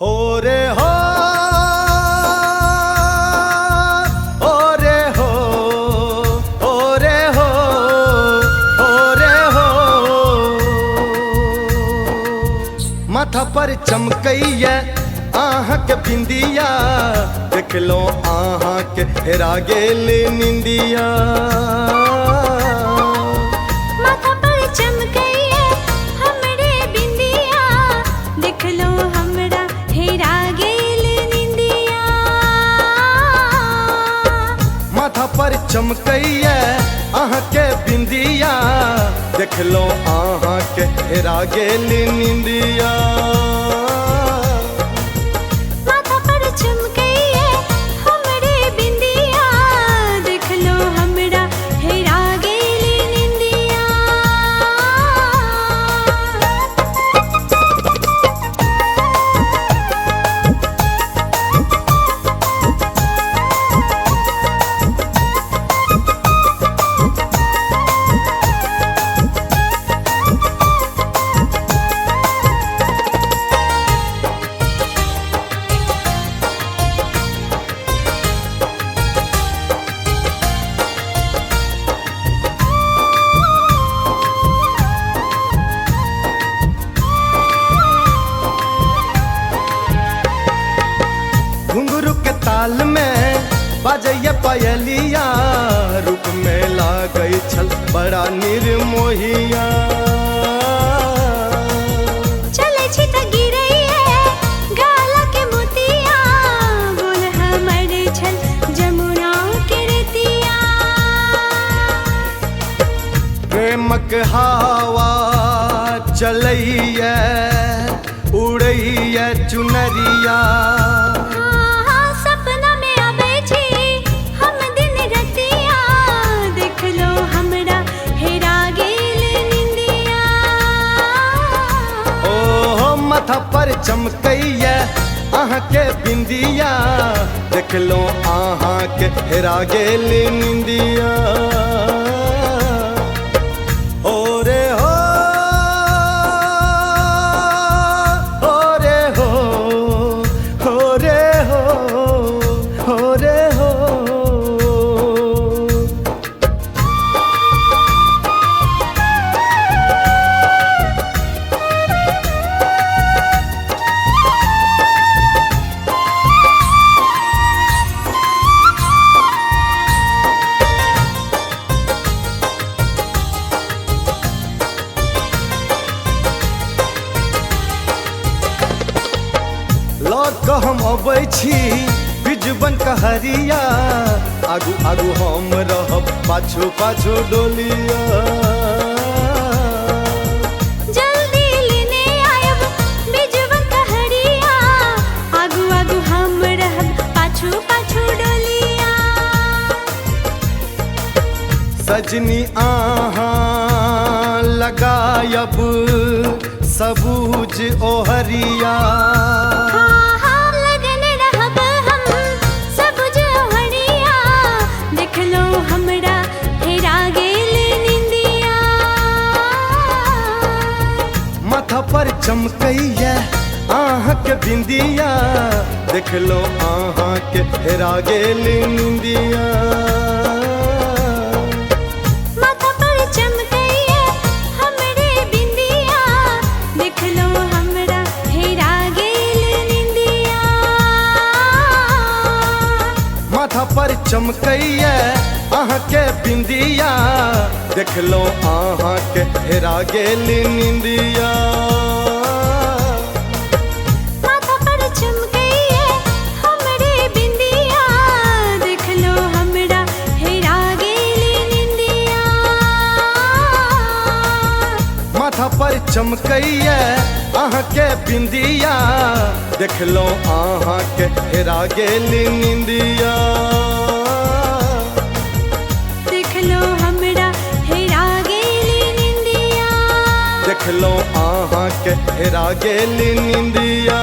हो रे हो, हो रे हो, हो रे हो, हो रे हो। माथा पर चमकैया आहाँ के बिंदिया, देखलो आहाँ के हेरा गेल निंदिया। माथा पर चमकैया हमरे बिंदिया, देखलो हमरा हेरा गेल निंदिया। माथा पर चमकैया आहाँ के बिंदिया, देखलो आहाँ के हेरा गेल निंदिया। माथा पर चमकैया हमरे बिंदिया, देखलो हमरा हेरा गेल निंदिया। घुंघरू के ताल में बजैया पायलिया, रूप में लागै छल बड़ा निर्मोहिया। चलै छी त गिरैया गाला के मोतिया, बोल हमर छल जमुना के रेतिया। प्रेमक हवा चलैया, उड़ैया चुनरिया। हाँ, सपना में आबै छी हम दिन रतिया, देखलो हमरा हेरा गेल निंदिया। ओ माथा पर चमकैया अहाँ के बिंदिया, देखलो अहाँ के हेरा गेल निंदिया। हो रे हो, हो रे हो, हो रे हो, हो रे हो। लऽ कऽ हम अबै छी बिजबन कहरिया, आगू आगू हम रहब पाछू पाछू डोलिया। जल्दी लेने आयब बिजवन कहरिया, आगू आगू हम रहब पाछू पाछू डोलिया। सजनी आहाँ लगायब सबूज ओहरिया। हाँ हाँ, लगन रहब हम सबुज ओहरिया, देखलो हमरा हेरा गेल निंदिया। माथा पर चमकैया आहाँ के बिंदिया, देखलो आहाँ के हेरा गेल निंदिया। माथा पर चमकैया हमरे बिंदिया, देखलो हमरा हेरा गेल निंदिया। माथा पर चमकैया आहाँ के बिंदिया, देखलो आहाँ के हेरा गेल निंदिया। माथा पर चमकैया हमरे बिंदिया, देखलो हमरा हेरा गेल निंदिया। माथा पर चमकैया आहाँ के बिंदिया, देखलो आहाँ के हेरा गेल निंदिया। देखलो हमरा हेरा गेल निंदिया। देखलो आहाँ के हेरा गेल निंदिया।